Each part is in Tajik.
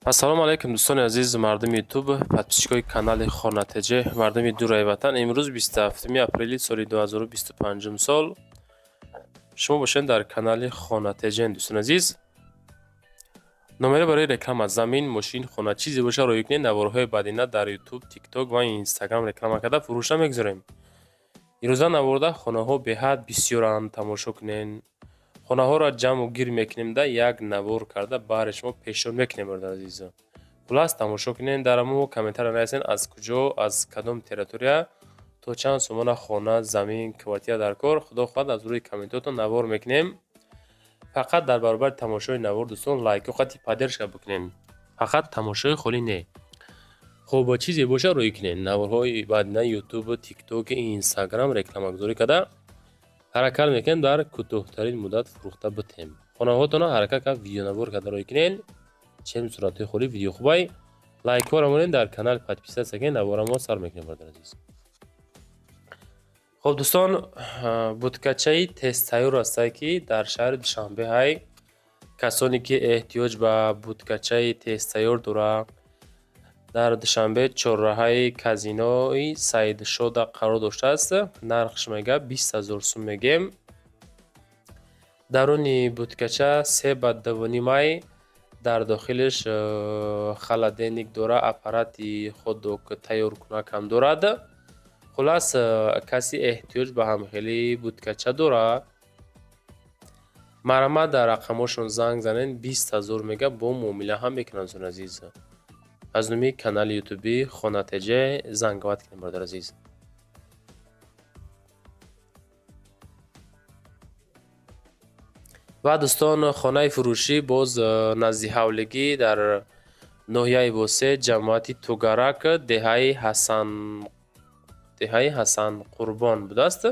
Ассалому алайкум, дӯстони азиз, мардуми Ютуб, подписчикои канали Хона ТЖ, мардуми дураи ватан. Имрӯз 27 апрели соли 2025 сол. Шумо бошед дар канали Хона ТЖ, дӯстони азиз. Номера барои реклама, замин, мошин, хона, чизе боша роӣ кунед, наворҳои баъдина дар Ютуб, Тикток ва Инстаграм реклама карда фурӯшта мегузорем. Имрӯза наворда хонаҳо беҳад бисёранд, тамошо кунед. Хонаҳоро ҷамъу гир мекунем да як навор карда баҳри шумо пешниҳод мекунем, бародари азизо. Хуллас, тамошо кунед, дар мо комментария нависед, аз куҷо, аз кадом территория, то чанд сомона хона, замин, квартира дар кор. Худо хоҳад, аз рӯи комментотон навор мекунем. Фақат дар баробари тамошои навор, дӯстон, лайко қати поддержка бикунед. Фақат тамошои холӣ не. Хуб, чизе боша рӯй кунед. Наворҳои баъдина Ютуб, Тикток, Инстаграм рекламагузорӣ карда ҳаракат мекунем дар кӯтоҳтарин муддат фурӯхта битем. Хонаҳотонро ҳаракат кард видеонавор карда рӯй кунед. Чем суратҳои холӣ, видео хубай. Лайкҳоро монед, дар канал подписаться кунед, навора мо сар мекунем, бародари азиз. Хуб, дӯстон, будкачаи тезтайёр ҳастае, ки дар шаҳри Душанбе ҳай. Касоне ки эҳтиёҷ ба будкачаи тезтайёр дорад, дар Душанбе чорраҳаи казинои Саидшода қарор доштааст. Нархш мега 20 000 сум мегем. Даруни будкача се ба дувним, дар дохилиш холодильник дора, аппарати хот-дог тайёркунак ҳам дорад. Хуллас, касе эҳтиёҷ ба ҳамхелии будкача дорад, марҳамат, дар рақамҳошон занг занед, 20 000 мега, бо муомила ҳам мекунанд, дӯстони азиз. Аз номи канали ютубӣ Хона ТЖ занговат кунед, бародари азиз. Ва дӯстон, хонаи фурӯшӣ боз назди ҳавлигӣ дар ноҳияи Восе, ҷамоати Тугарак, деҳаи Ҳасанқурбон будааст.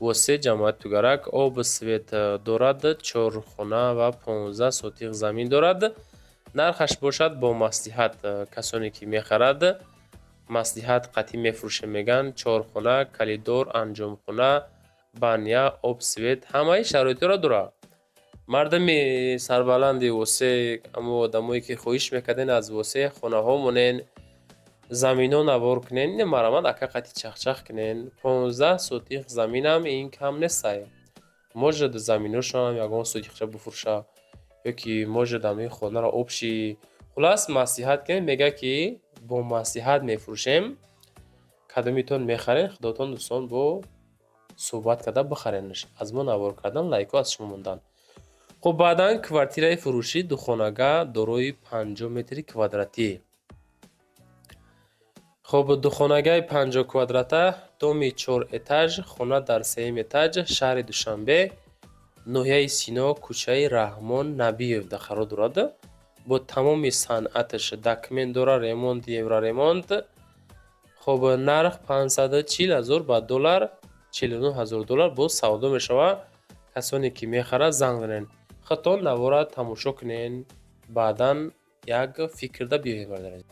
Восе, ҷамоати Тугарак, об, свет дорад, чор хона ва 15 сотиқ замин дорад. Нархаш бошад бо маслиҳат, касоне ки мехарад, маслиҳат қатъӣ мефурӯшем мегӯянд. Чор хона, калидор, анҷомхона, баня, об, свет, ҳамаи шароитҳоро дорад. Мардуми сарбаланди Восе, ҳамо одамое ки хоҳиш мекарден, аз Восе хонаҳо монен, заминҳо навор кунен, ин марҳамат, ака қати чахчах кунен. 15 сотиқ заминам ин кам нестай. Может, заминҳошонам ягон сотиқча бифурӯша ё ки может, ҳамин хонаро общий. Хуллас, маслиҳат кунед, мегӯяд ки бо маслиҳат мефурӯшем. Кадомитон мехаред, худотон, дӯстон, бо суҳбат карда бихаренаш. Аз мо навор кардан, лайкҳо аз шумо мондан. Хуб, баъдан квартираи фурӯшӣ духонага дорои 50 метри квадратӣ. Хуб, духонагаи 50 квадрата, доми чор этаж, хона дар сеюм этаж, шаҳри Душанбе, ноҳияи Сино, кӯчаи Раҳмон Набиев қарор дорад. Бо тамоми санъаташ документ дорад, ремонт, евроремонт. Хуб, нарх 540 000 ба доллар, 49 000 доллар боз савдо мешавад. Касоне ки мехарад, занг занед. Худтон навора тамошо кунед, баъдан як фикрда биёед, бародари азиз.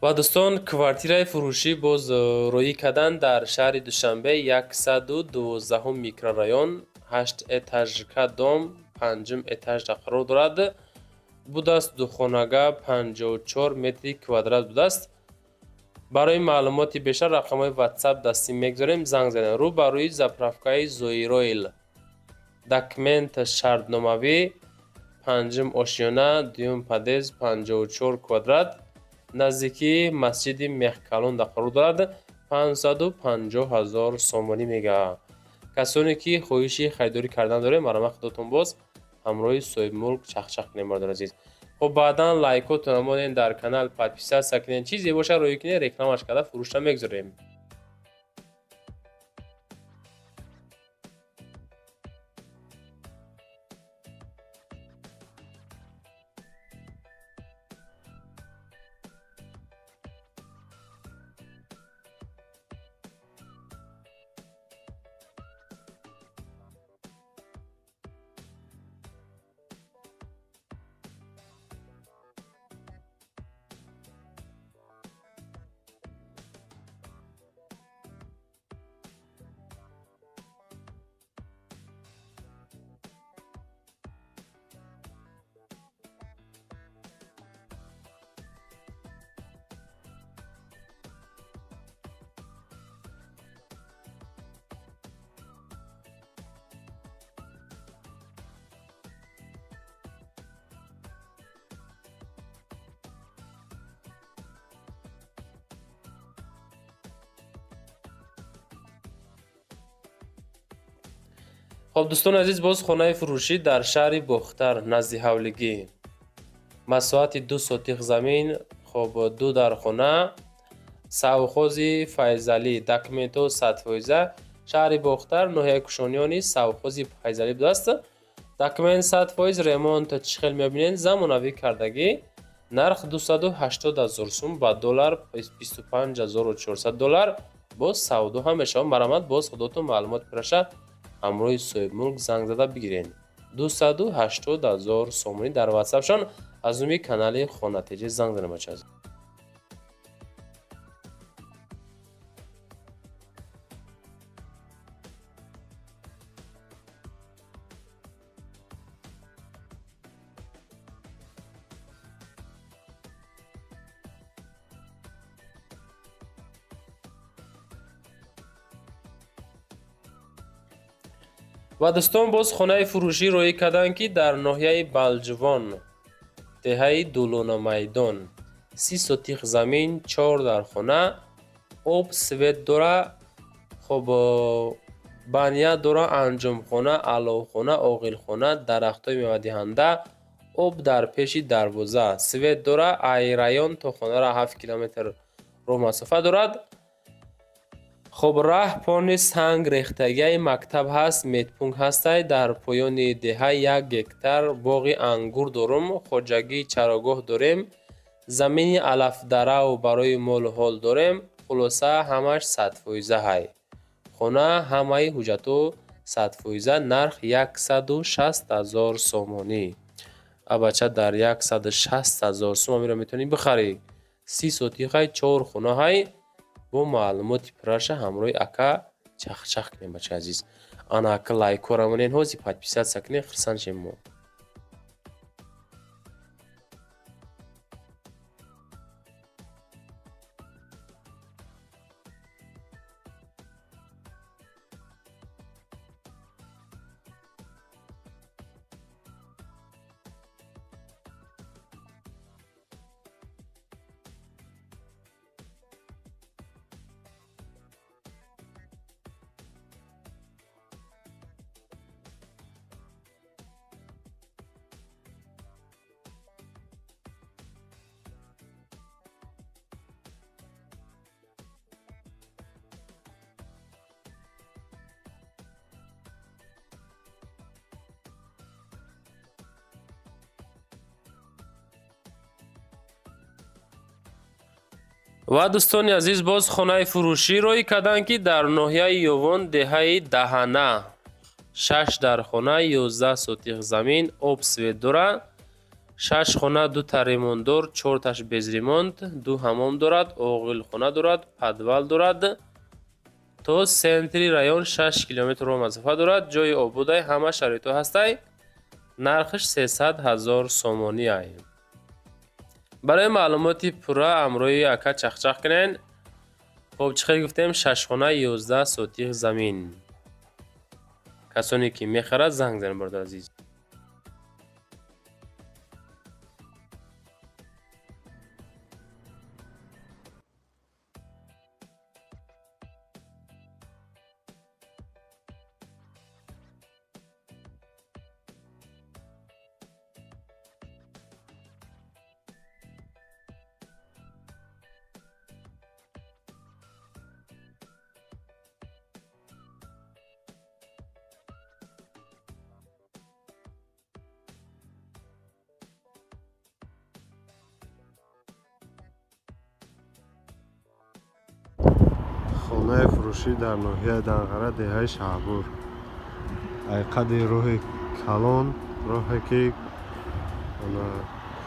Ва дӯстон, квартираи фурӯшӣ боз роӣ кардан дар шаҳри Душанбе, 112-ум микрорайон, ҳашт этажка дом, панҷум этажда қарор дорад. Будааст духонага, 54 метри квадрат будааст. Барои маълумоти бештар рақамҳои WhatsApp дастӣ мегузорем, занг занед. Рӯ ба рӯи заправкаи Зоиройл. Документ шартномавӣ, панҷум ошёна, дуюм подъезд, 54 квадрат, наздикии масҷиди Мехкалон қарор дорад. 550 000 сомонӣ мега. Касоне ки хоҳиши харидорӣ кардан доред, марҳамат, худотон боз ҳамроҳи соҳибмулк чахчах кунед, бародари азиз. Хуб, баъдан лайкотонро монед, дар канал подписаться кунед, чизе боша роӣ кунед, рекламаш карда фурӯшта мегузорем. Хоб, дӯстони азиз, боз хонаи фурӯшӣ дар шаҳри Бохтар, назди ҳавлигӣ. Масоҳати 2 сотих замин, хоб, 2 дархона, совхози Файзалӣ, документҳо 100%. Шаҳри Бохтар, ноҳияи Кушониёни, совхози Файзалӣ будааст. Документ 100%, ремонт чӣ хел мебинед, замонавӣ кардагӣ. Нарх 280 ҳазор сум, ба доллар 25400 доллар. Боз савдо ҳам мешавад. Марҳамат, боз худотон маълумот пираша ҳамроҳи соҳибмулк занг зада бигиред. 280 ҳазор сомонӣ дар ватсапшон аз номи канали Хона ТЖ занг занед, бача азиз. Ва дӯстон, боз хонаи фурӯшӣ роҳӣ карданд, ки дар ноҳияи Балҷувон, деҳаи Дулонамайдон, 30 сотих замин, 4 дархона, об, свет дора, хоб, баня дора, анҷомхона, аловхона, оғилхона, дарахтҳои мевадиҳанда, об дар пеши дарвоза, свет дора, ай район то хонара 7 километр роҳ масофа дорад. Хоб, раҳ пони санг рехтагиаи, мактаб ҳаст, медпункт ҳастай. Дар поёни деҳа 1 гектар боғи ангур дорум, хоҷагии чарогоҳ дорем, замини алафдарав барои молу ҳол дорем. Хулоса, ҳамаш 100% ҳай. Хона ҳамаи ҳуҷҷатҳо 100%, нарх 160 ҳазор сомонӣ. Абача, дар 160 ҳазор сум амиро метавонӣ бихарӣ. 30 сотихай, 4 хона ҳай. Бо маълумоти пурраша ҳамроҳи ака чахчах кунем, бачаи азиз. Ана ака, лайкҳоро монед, ҳози подписаться кунед, хурсанд шем мо. Ва дӯстони азиз, боз хонаи фурӯшӣ роҳӣ карданд, ки дар ноҳияи Ёвон, деҳаи Даҳана, 6 дархона, 11 сотих замин, об, свет дора, 6 хона, 2та ремонтдор, 4таш без ремонт, 2 ҳамом дорад, оғилхона дорад, подвал дорад. То центри район 6 километр роҳ масофа дорад, ҷои ободай, ҳама шароитҳо ҳастай. Нархаш 300 ҳазор сомонӣ ай. Барои маълумоти пурра ҳамроҳи ака чахчах кунед. Хоб, чӣ хел гуфтем, 6 хона, 11 сотих замин. Касоне ки мехарад, занг занед, бародари азиз. Хонаи фурӯшӣ дар ноҳияи Данғара, деҳаи Шаҳбур, айқади роҳи калон, роҳе ки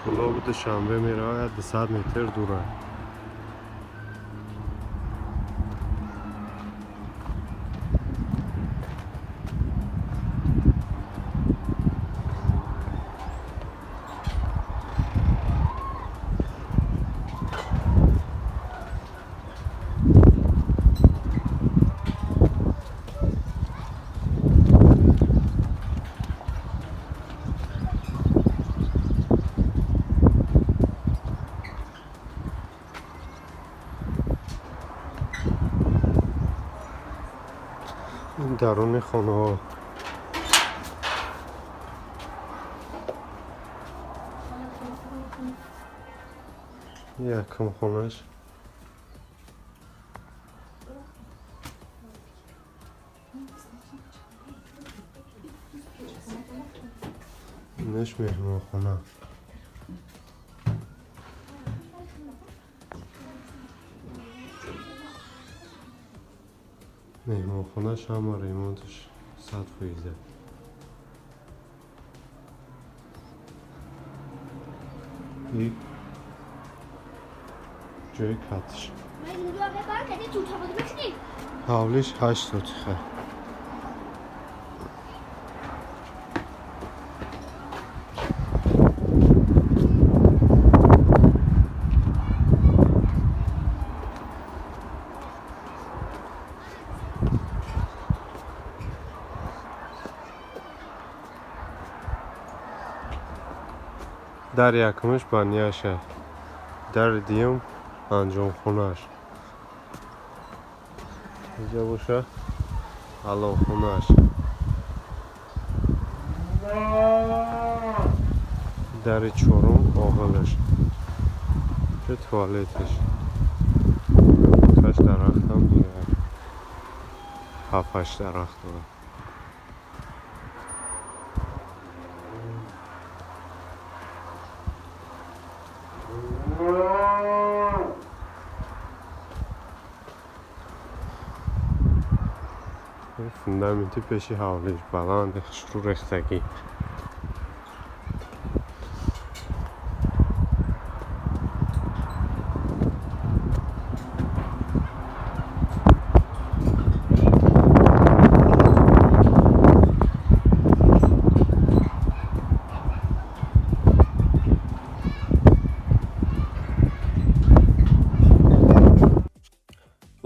Кӯлобу Душанбе меравад, 200 метр дур аст. Даруни хонаҳо. Якум хонаш. Инаш меҳмонхона. Меҳмонхонаш ҳама ремонташ 100%. И ҷои катш. Ҳавлиш 8 сотиха. Дар якумаш баняша, дари дуюм анҷомхонаш. Инҷа боша аловхонаш. Дари чорум оғилаш. Инҷа туалеташ. Таш дарахтам дорад. 7-8 дарахт дорад. Фундаменти пеши ҳавлиш баланд, хушрӯ рехтагӣ.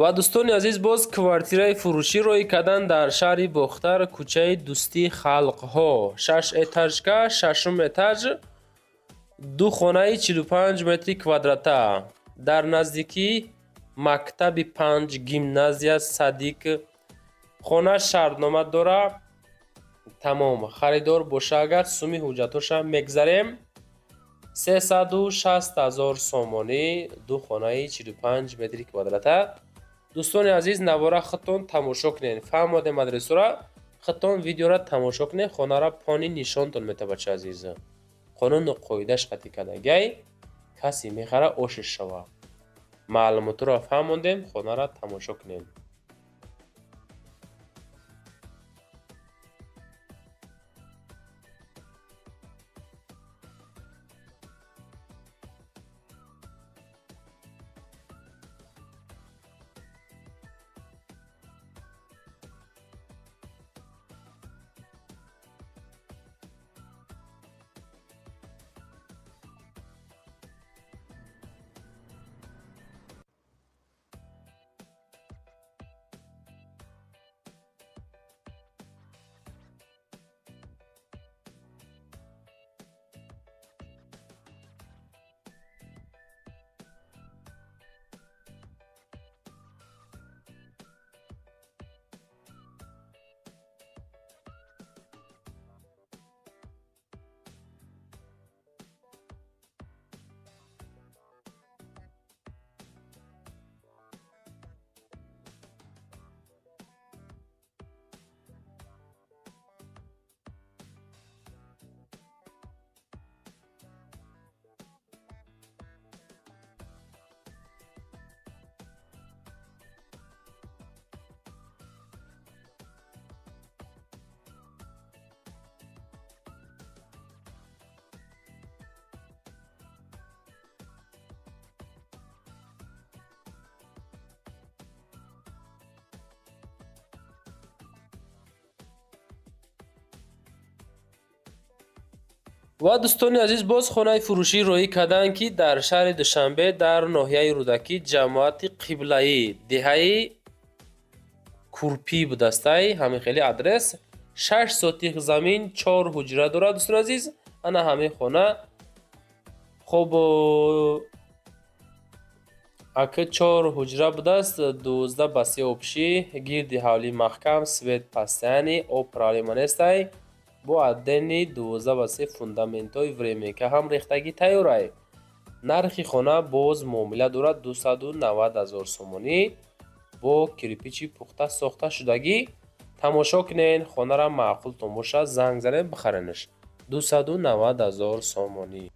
Ва дӯстони азиз, боз квартираи фурӯшӣ рӯй кардан дар шаҳри Бохтар, кӯчаи Дӯстии халқҳо, 6 этажка, шашум этаж, ду хонаи 45 метри квадрата, дар наздикии мактаби 5, гимназия Садик. Хона шартнома дора, тамом. Харидор боша агар, суми ҳуҷҷатоша мегзарем. 360 000 сомонӣ, ду хонаи 45 метри квадрата. Дӯстони азиз, навора худтон тамошо кунед. Фаҳмодем адресура, худтон видеора тамошо кунед, хонара пони нишонтон мета, бача азиз. Қонуну қоидаш қатъӣ кардагай, касе мехара ошиш шава. Маълумотро фаҳмондем, хонара тамошо кунед. Ва дӯстони азиз, боз хонаи фурӯшӣ роҳӣ карданд, ки дар шаҳри Душанбе, дар ноҳияи Рӯдакӣ, ҷамоати Қиблаӣ, деҳаи Курпӣ будастай. Ҳамин хели адрес. 6 сотих замин, 4 ҳуҷра дорад, дӯстони азиз. Ана ҳамин хона. Хоб, ака 4 ҳуҷра будааст, 12 ба 3 обши, гирди ҳавлии маҳкам, свет пастаяни, об проблема нестай. Бо аддени 12 ба 3 фундаментҳои временка ҳам рехтагӣ тайёрай. Нархи хона боз муомила дорад, 290 000 сомонӣ, бо кирпичи пухта сохта шудагӣ. Тамошо кунен хонара, маъқултон бошад, занг занед, бихаренаш, 290 000 сомонӣ.